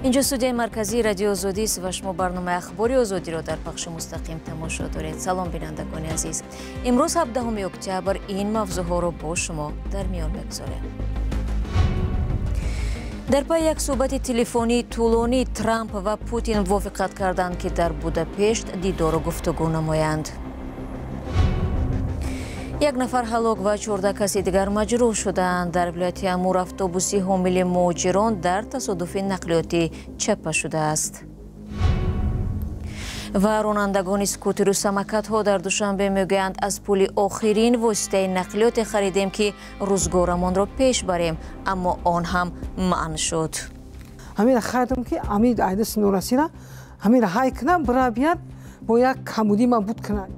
Инҷо студияи марказии Радиои Озодист ва шумо барномаи Ахбори Озодиро дар пахши мустақим тамошо доред. Салом, бинандагони азиз. Имрӯз 17 октябр ин мавзӯъҳоро бо шумо дар миён мегузорем. Дар пайи як суҳбати телефонии тӯлонӣ Трамп ва Путин мувофиқат карданд, ки дар Будапешт дидору гуфтугӯ намоянд. Як нафар ҳалок ва 14 каси дигар маҷрӯҳ шудаанд. Дар вилояти Амур автобуси ҳомили муҳоҷирон дар тасодуфи нақлиётӣ чапа шудааст. Ва ронандагони скутеру самокатҳо дар Душанбе мегӯянд, аз пули охирин воситаи нақлиёте харидем, ки рӯзгорамонро пеш барем, аммо он ҳам манъ шуд. Ҳамира харидам, ки амид айдаси норасира ҳамира ҳай кунам, бира биёд, бо як камудӣ ман буд кунад.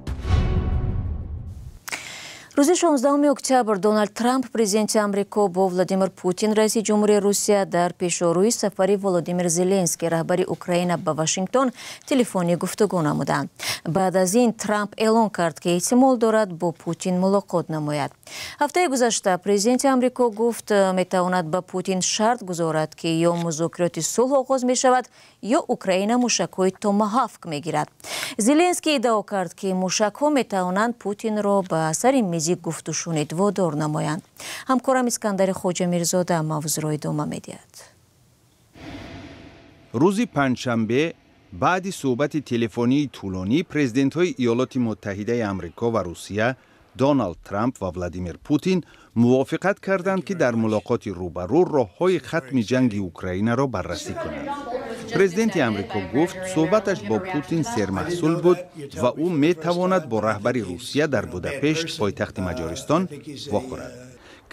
Рӯзи 16 октябр Доналд Трамп, президенти Амрико, бо Владимир Путин, раиси ҷумҳурии Русия, дар пешорӯи сафари Володимир Зеленский, раҳбари Украина, ба Вашингтон телефонӣ гуфтугӯ намуданд. Баъд аз ин Трамп эълон кард, ки эҳтимол дорад бо Путин мулоқот намояд. Ҳафтаи гузашта президенти Амрико гуфт, метавонад ба Путин шарт гузорад, ки ё музокироти сулҳ оғоз мешавад, ё Украина мушакҳои Томаҳавк мегирад. Зеленский иддао кард, ки мушакҳо метавонанд Путинро ба сари мизи гуфтушунид водор намоянд. Ҳамкорам Искандари Хоҷамирзода мавзӯъро идома медиҳад. Рӯзи панҷшанбе баъди суҳбати телефонии тӯлонӣ президентҳои Иёлоти Муттаҳидаи Амрико ва Русия, Доналд Трамп ва Владимир Путин, мувофиқат карданд, ки дар мулоқоти рӯбарӯ роҳҳои хатми ҷанги Украинаро баррасӣ кунанд. Президенти Амрико гуфт, суҳбаташ бо Путин сермаҳсул буд ва ӯ метавонад бо раҳбари Русия дар Будапешт, пойтахти Маҷористон, вохӯрад.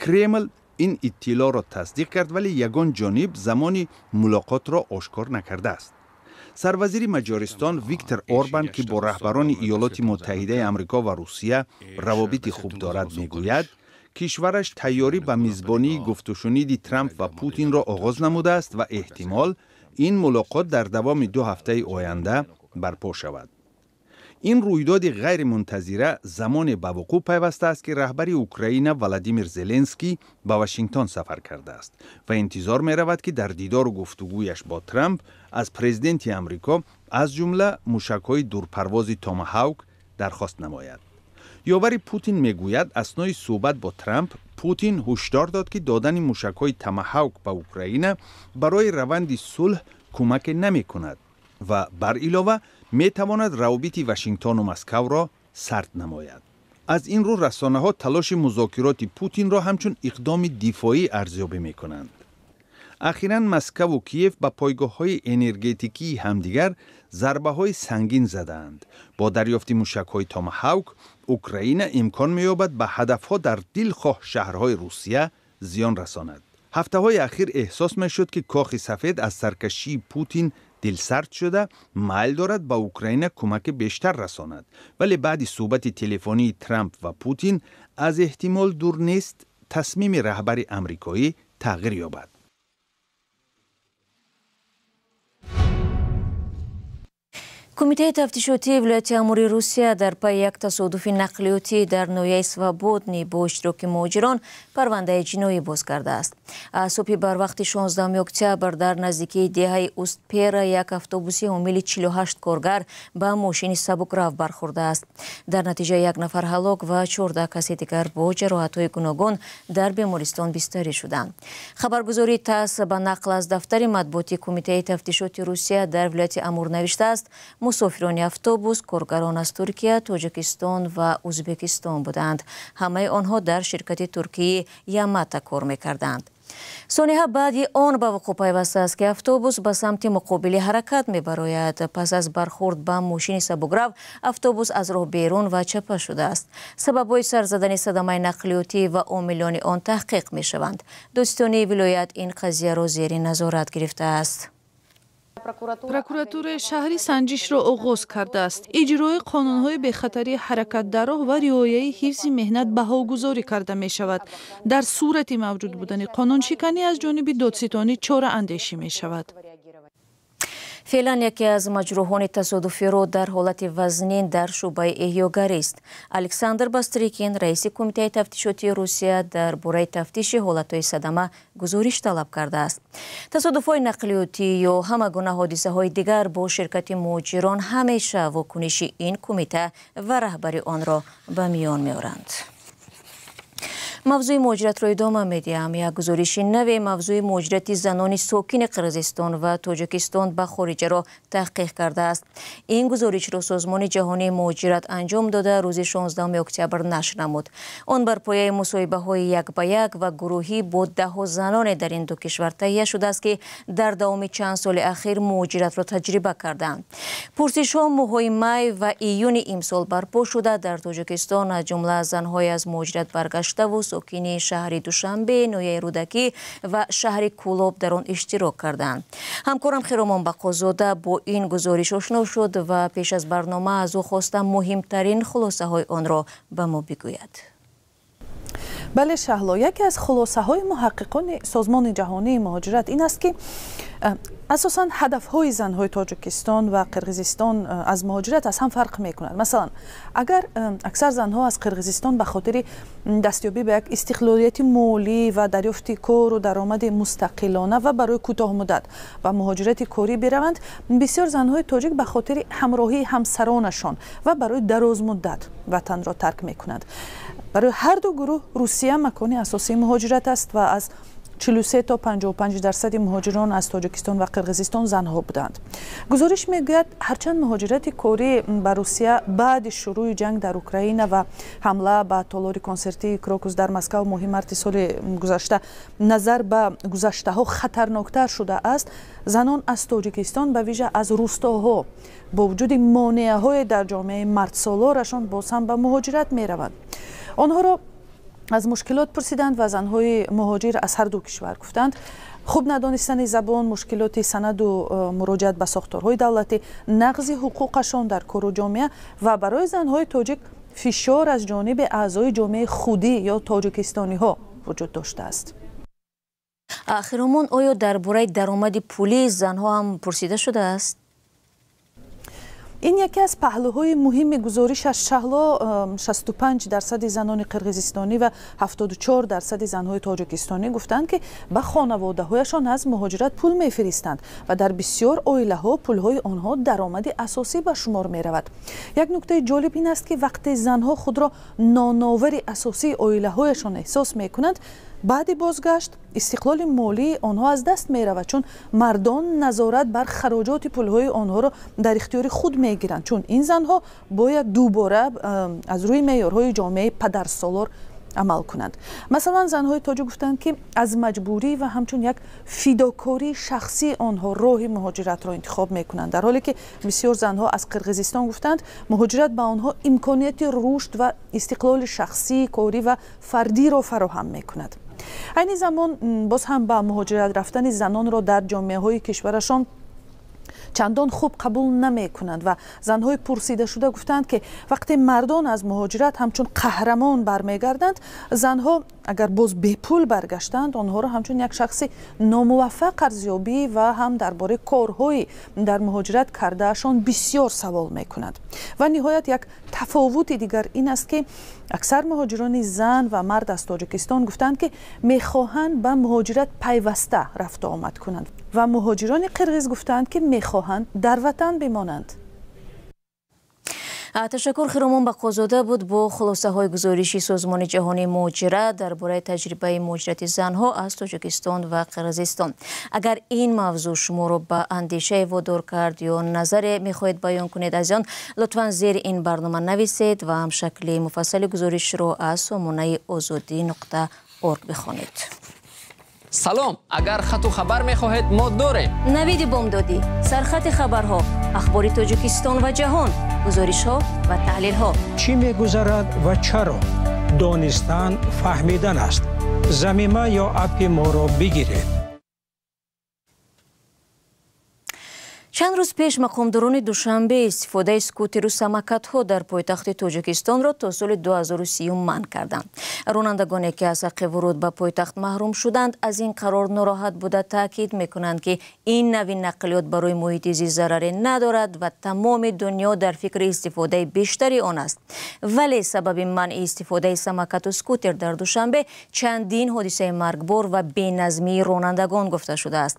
Кремл ин иттилоъро тасдиқ кард, вале ягон ҷониб замони мулоқотро ошкор накардааст. Сарвазири Маҷористон Виктор Орбан, ки бо раҳбарони Иёлоти Муттаҳидаи Амрико ва Русия равобити хуб дорад, мегӯяд, кишвараш тайёрӣ ба мизбонии гуфтушуниди Трамп ва Путинро оғоз намудааст ва эҳтимол ин мулоқот дар давоми 2 ҳафтаи оянда барпо шавад. Ин рӯйдоди ғайримунтазира замоне ба вуқӯъ пайвастааст, ки раҳбари Украина Владимир Зеленский ба Вашингтон сафар кардааст ва интизор меравад, ки дар дидору гуфтугӯяш бо Трамп аз президенти Амрико аз ҷумла мушакҳои дурпарвози Томаҳавк дархост намояд. Ёвари Путин мегӯяд, аснои суҳбат бо Трамп Путин ҳушдор дод, ки додани мушакҳои Томаҳавк ба Украина барои раванди сулҳ кӯмаке намекунад ва бар илова метавонад равобити Вашингтону Москавро сард намояд. Аз ин рӯ расонаҳо талоши музокироти Путинро ҳамчун иқдоми дифоӣ арзёбӣ мекунанд. Ахиран Москаву Киев ба пойгоҳҳои энергетикии ҳамдигар зарбаҳои сангин задаанд. Бо дарёфти мушакҳои Томаҳавк Украина имкон меёбад ба ҳадафҳо дар дилхоҳ шаҳрҳои Русия зиён расонад. Ҳафтаҳои ахир эҳсос мешуд, ки Кохи Сафед аз саркашии Путин дилсард шуда, майл дорад ба Украина кӯмаки бештар расонад, вале баъди суҳбати телефонии Трамп ва Путин аз эҳтимол дур нест тасмими раҳбари амрикоӣ тағйир ёбад. Кумитаи тафтишотии вилояти Амури Русия дар пайи як тасодуфи нақлиётӣ дар ноҳияи Свободный бо иштироки муҳоҷирон парвандаи ҷиноӣ боз кардааст. Аз субҳи барвақти 16 октябр дар наздикии деҳаи Устпера як автобуси ҳомили 48 коргар ба мошини сабукрав бархӯрдааст. Дар натиҷа як нафар ҳалок ва 14 каси дигар бо ҷароҳатҳои гуногун дар бемористон бистарӣ шуданд. Хабаргузории ТАСС ба нақл аз дафтари матбуоти Кумитаи тафтишоти Русия дар вилояти Амур навиштааст, мусофирони автобус коргарон аз Туркия, Тоҷикистон ва Ӯзбекистон буданд. Ҳамаи онҳо дар ширкати туркии Ямата кор мекарданд. Сонеҳа баъди он ба вуқӯъ пайвастааст, ки автобус ба самти муқобили ҳаракат мебарояд. Пас аз бархӯрд ба мошини сабукрав автобус аз роҳ берун ва чапа шудааст. Сабабҳои сар задани садамаи нақлиётӣ ва омилони он таҳқиқ мешаванд. Додситонии вилоят ин қазияро зери назорат гирифтааст. Прокуратураи шаҳрӣ санҷишро оғоз кардааст. Иҷрои қонунҳои бехатарии ҳаракат дар роҳ ва риояи ҳифзи меҳнат баҳогузорӣ карда мешавад. Дар сурати мавҷуд будани қонуншиканӣ аз ҷониби додситонӣ чораандешӣ мешавад. Феълан яке аз маҷрӯҳони тасодуфиро дар ҳолати вазнин дар шӯъбаи эҳёгарист. Александр Бастрикин, раиси Кумитаи тафтишотии Русия, дар бораи тафтиши ҳолатҳои садама гузориш талаб кардааст. Тасодуфҳои нақлиётӣ ё ҳама гуна ҳодисаҳои дигар бо ширкати муҳоҷирон ҳамеша вокуниши ин кумита ва раҳбари онро ба миён меоранд. Мавзӯи муҳоҷиратро идома медиҳам. Як гузориши наве мавзӯи муҳоҷирати занони сокини Қирғизистон ва Тоҷикистон ба хориҷаро таҳқиқ кардааст. Ин гузоришро Созмони ҷаҳонии муҳоҷират анҷом дода, рӯзи 16 октябр нашр намуд. Он бар пояи мусоҳибаҳои як ба як ва гурӯҳӣ бо даҳҳо заноне дар ин ду кишвар таҳия шудааст, ки дар давоми чанд соли ахир муҳоҷиратро таҷриба карданд. Пурсишҳо моҳҳои май ва июни имсол барпо шуда, дар Тоҷикистон аз ҷумла занҳои аз муҳоҷират баргаштаву сокини шаҳри Душанбе, ноҳияи Рӯдакӣ ва шаҳри Кӯлоб дар он иштирок карданд. Ҳамкорам Хиромон Бақозода бо ин гузориш ошно шуд ва пеш аз барнома аз ӯ хостам муҳимтарин хулосаҳои онро ба мо бигӯяд. Бале, Шаҳло, яке аз хулосаҳои муҳаққиқони Созмони ҷаҳонии муҳоҷират ин аст, ки асосан ҳадафҳои занҳои Тоҷикистон ва Қирғизистон аз муҳоҷират аз ҳам фарқ мекунад. Масалан, агар аксар занҳо аз Қирғизистон ба хотири дастёбӣ ба як истиқлолияти молӣ ва дарёфти кору даромади мустақилона ва барои кӯтоҳмуддат ба муҳоҷирати корӣ бираванд, бисёр занҳои тоҷик ба хотири ҳамроҳии ҳамсаронашон ва барои дарозмуддат ватанро тарк мекунанд. Барои ҳар ду гурӯҳ Русия макони асосии муҳоҷират аст ва аз 43 то 55% муҳоҷирон аз Тоҷикистон ва Қирғизистон занҳо буданд. Гузориш мегӯяд, ҳарчанд муҳоҷирати корӣ ба Русия баъди шурӯи ҷанг дар Украина ва ҳамла ба толори консертии Крокус дар Москав моҳи марти соли гузашта назар ба гузаштаҳо хатарноктар шудааст, занон аз Тоҷикистон, ба вижа аз рустоҳо, бо вуҷуди монеаҳое дар ҷомеаи мардсолорашон боз ҳам ба муҳоҷират мераванд. Онҳоро аз мушкилот пурсиданд ва занҳои муҳоҷир аз ҳар ду кишвар гуфтанд, хуб надонистани забон, мушкилоти санаду муроҷиат ба сохторҳои давлатӣ, нақзи ҳуқуқашон дар кору ҷомеа ва барои занҳои тоҷик фишор аз ҷониби аъзои ҷомеаи худӣ ё тоҷикистониҳо вуҷуд доштааст. Хиромон, оё дар бораи даромади пулии занҳо ҳам пурсида шудааст? Ин яке аз паҳлӯҳои муҳими гузориш аст, Шаҳло. 65% занони қирғизистонӣ ва 74% занҳои тоҷикистонӣ гуфтанд, ки ба хонаводаҳояшон аз муҳоҷират пул мефиристанд ва дар бисёр оилаҳо пулҳои онҳо даромади асосӣ ба шумор меравад. Як нуктаи ҷолиб ин аст, ки вақте занҳо худро ноновари асосии оилаҳояшон эҳсос мекунанд, баъди бозгашт истиқлоли молии онҳо аз даст меравад, чун мардон назорат бар хароҷоти пулҳои онҳоро дар ихтиёри худ мегиранд, чун ин занҳо бояд дубора аз рӯи меъёрҳои ҷомеаи падарсолор амал кунанд. Масалан, занҳои тоҷик гуфтанд, ки аз маҷбурӣ ва ҳамчун як фидокории шахсӣ онҳо роҳи муҳоҷиратро интихоб мекунанд, дар ҳоле ки бисёр занҳо аз Қирғизистон гуфтанд, муҳоҷират ба онҳо имконияти рушд ва истиқлоли шахсӣ, корӣ ва фардиро фароҳам мекунад. Айни замон боз ҳам ба муҳоҷират рафтани занонро дар ҷомеаҳои кишварашон чандон хуб қабул намекунанд ва занҳои пурсидашуда гуфтанд, ки вақте мардон аз муҳоҷират ҳамчун қаҳрамон бармегарданд, занҳо агар боз бепул баргаштанд, онҳоро ҳамчун як шахси номуваффақ арзёбӣ ва ҳам дар бораи корҳои дар муҳоҷират кардаашон бисёр савол мекунанд. Ва ниҳоят, як тафовути дигар ин аст, ки аксар муҳоҷирони зан ва мард аз Тоҷикистон гуфтанд, ки мехоҳанд ба муҳоҷират пайваста рафту омад кунанд ва муҳоҷирони қирғиз гуфтанд, ки мехоҳанд дар ватан бимонанд. Ташаккур. Хиромон Бақозода буд бо хулосаҳои гузориши Созмони ҷаҳонии муҳоҷират дар бораи таҷрибаи муҳоҷирати занҳо аз Тоҷикистон ва Қирғизистон. Агар ин мавзӯъ шуморо ба андешае водор кард ё назаре мехоҳед баён кунед, аз он лутфан зери ин барнома нависед ва ҳам шакли муфассали гузоришро аз сомонаи озодӣ.орг бихонед. Салом, агар хату хабар мехоҳед, мо дорем. Навиди бомдодӣ, сархати хабарҳо, ахбори Тоҷикистон ва ҷаҳон, гузоришҳо ва таҳлилҳо. Чӣ мегузарад ва чаро? Донистан фаҳмидан аст. Замима ё аппи моро бигиред. Чанд рӯз пеш мақомдорони Душанбе истифодаи скутеру самокатҳо дар пойтахти Тоҷикистонро то соли 2030 манъ карданд. Ронандагоне ки аз ҳаққи вуруд ба пойтахт маҳрум шуданд, аз ин қарор нороҳат буда таъкид мекунанд, ки ин нави нақлиёт барои муҳити зист зараре надорад ва тамоми дунё дар фикри истифодаи бештари он аст. Вале сабаби манъи истифодаи самокату скутер дар Душанбе чандин ҳодисаи маргбор ва беназмии ронандагон гуфта шудааст.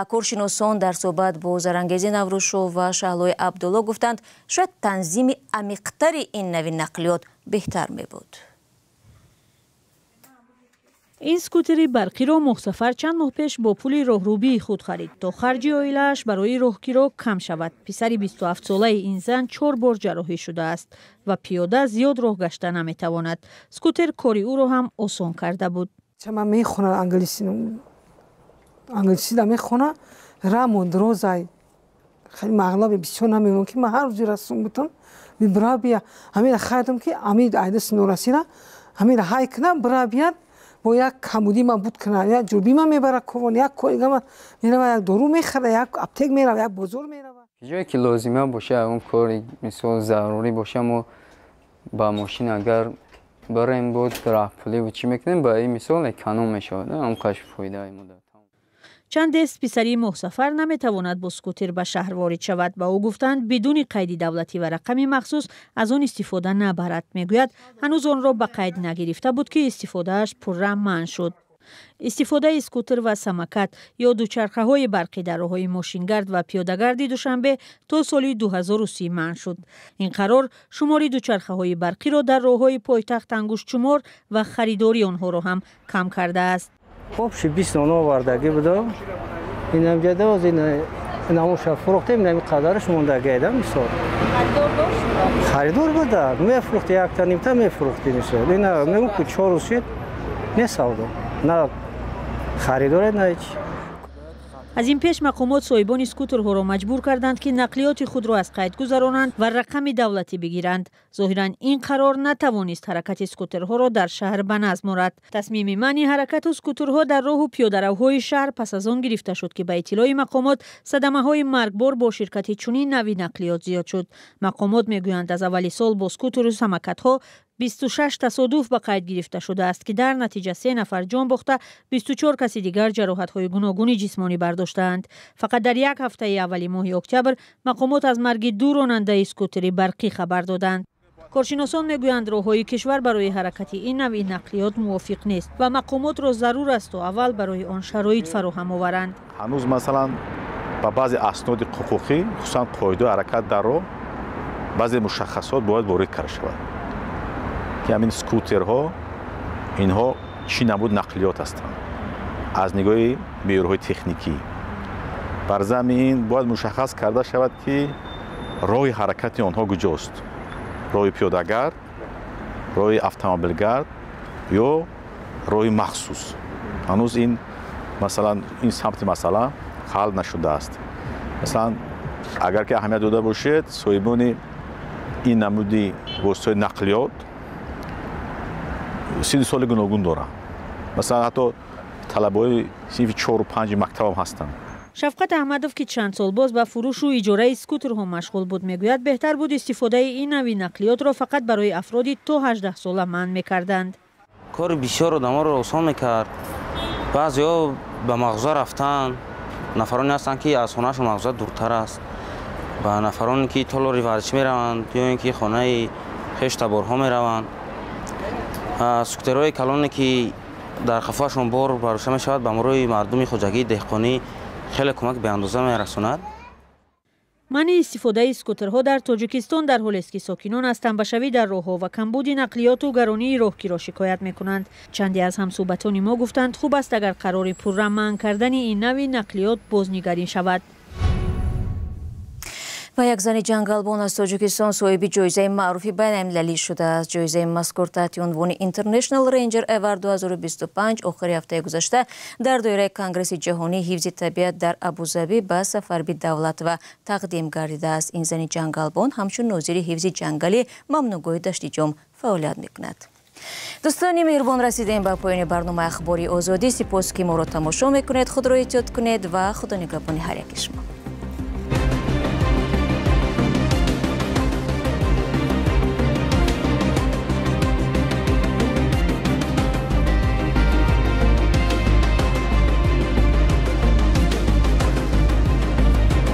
Коршиносон дар суҳбат бо Зарангези Наврӯзшоҳ ва Шаҳлои Абдулло гуфтанд, шояд танзими амиқтари ин нави нақлиёт беҳтар мебуд. Ин скутери барқиро Моҳсафар чанд моҳ пеш бо пули роҳрубии худ харид, то харҷи оилааш барои роҳкиро кам шавад. Писари 27-солаи ин зан 4 бор ҷарроҳӣ шудааст ва пиёда зиёд роҳ гашта наметавонад. Скутер кори ӯро ҳам осон карда буд. Ман мехонам англисида мехонам, рамон розай хеле мағлаби бисёр намемон, ки ман ҳар рӯзи расум бутам бира бия ҳамира харидам, ки ҳамин айдаси норасира ҳамира ҳай кунам, бира бият бо як камудӣ ман буд кунам, як ҷурбӣ ман мебара ковон, як коригама мерава, як дору мехара, як аптек мерава, як бозор мерава. Ҷое ки лозима боша, он кори мисол зарурӣ боша, мо ба мошин агар барем, боз раҳпулӣ чӣ мекунем, ба ин мисол эконом мешавад, он қаш фоидаи мо. Чандест писари Моҳсафар наметавонад бо скутер ба шаҳр ворид шавад. Ба ӯ гуфтанд, бидуни қайди давлатӣ ва рақами махсус аз он истифода набарад. Мегӯяд, ҳанӯз онро ба қайд нагирифта буд, ки истифодааш пурра манъ шуд. Истифодаи скутер ва самокат ё дучархаҳои барқӣ дар роҳҳои мошингард ва пиёдагарди Душанбе то соли 2030 манъ шуд. Ин қарор шумори дучархаҳои барқиро дар роҳҳои пойтахт ангуштшумор ва харидории онҳоро ҳам кам кардааст. Общий 20 дона овардагӣ будам. Инам ҷада инамоша фурӯхтем, инами қадараш мондагида мисол. Харидор дошт? Харидор буда. Мефурӯхти якта нимта мефурӯхти мисол. Ина мегӯм ки 4 рӯз шид, не савдо. На харидоре, на ҳеч. Аз ин пеш мақомот соҳибони скутерҳоро маҷбур карданд, ки нақлиёти худро аз қайд гузаронанд ва рақами давлатӣ бигиранд. Зоҳиран ин қарор натавонист ҳаракати скутерҳоро дар шаҳр ба назм орад. Тасмими манъи ҳаракату скутерҳо дар роҳу пиёдаравҳои шаҳр пас аз он гирифта шуд, ки ба иттилои мақомот садамаҳои маргбор бо ширкати чунин нави нақлиёт зиёд шуд. Мақомот мегӯянд, аз аввали сол бо скутеру самокатҳо 26 тасодуф ба қайд гирифта шудааст, ки дар натиҷа 3 нафар ҷон бохта, 24 каси дигар ҷароҳатҳои гуногуни ҷисмонӣ бардоштаанд. Фақат дар як ҳафтаи аввали моҳи октябр мақомот аз марги 2 ронандаи скутери барқӣ хабар доданд. Коршиносон мегӯянд, роҳҳои кишвар барои ҳаракати ин навъи нақлиёт мувофиқ нест ва мақомотро зарур аст то аввал барои он шароит фароҳам оваранд. Ҳанӯз масалан ба баъзе асноди ҳуқуқӣ, хусусан қоидаи ҳаракат дар роҳ, баъзе мушаххасот бояд ворид карда шавад, ки ҳамин скутерҳо инҳо чӣ намуд нақлиёт ҳастанд аз нигоҳи меъёрҳои техникӣ. Бар замми ин бояд мушаххас карда шавад, ки роҳи ҳаракати онҳо куҷост: роҳи пиёдагард, роҳи автомобилгард ё роҳи махсус. Ҳанӯз ин масалан ин самти масъала ҳал нашудааст. Масалан, агар ки аҳамият дода бошед, соҳибони ин намуди воситаҳои нақлиёт синну соли гуногун доранд. Масалан, ҳатто талабаҳои синфи 4 ва 5 мактабам ҳастанд. Шафқат Аҳмадов, ки чанд сол боз ба фурӯшу иҷораи скутерҳо машғул буд, мегӯяд, беҳтар буд истифодаи ин нави нақлиётро фақат барои афроди то 18 сола манъ мекарданд. Кори бисёр одаморо осон мекард. Баъзеҳо ба мағоза рафтан, нафароне ҳастанд, ки аз хонаашон мағоза дуртар аст, ба нафароне ки толори варзишӣ мераванд ё ин ки хонаи хештаборҳо мераванд. Скутерҳои калоне ки дар қафоашон бор бардошта мешавад, ба мурои мардуми хоҷагии деҳқонӣ хеле кӯмак беандоза мерасонад. Манъи истифодаи скутерҳо дар Тоҷикистон дар ҳолест, ки сокинон аз танбашавӣ дар роҳҳо ва камбуди нақлиёту гаронии роҳкиро шикоят мекунанд. Чанде аз ҳамсӯҳбатони мо гуфтанд, хуб аст агар қарори пурра манъ кардани ин нави нақлиёт бознигарӣ шавад. Ва як зани ҷангалбон аз Тоҷикистон соҳиби ҷоизаи маъруфи байналмилалӣ шудааст. Ҷоизаи мазкур таҳти унвони International Ranger Award 2025 охири ҳафтаи гузашта дар доираи Конгресси ҷаҳонии ҳифзи табиат дар Абузабӣ ба Сафарби Давлатова тақдим гардидааст. Ин зани ҷангалбон ҳамчун нозири ҳифзи ҷангали мамнуъгоҳи Даштиҷом фаъолият мекунад. Дӯстони меҳрубон, расидем ба поёни барномаи Ахбори Озодӣ. Сипос, ки моро тамошо мекунед, худро эҳтиёт кунед ва худо нигаҳбони ҳар яки шумо.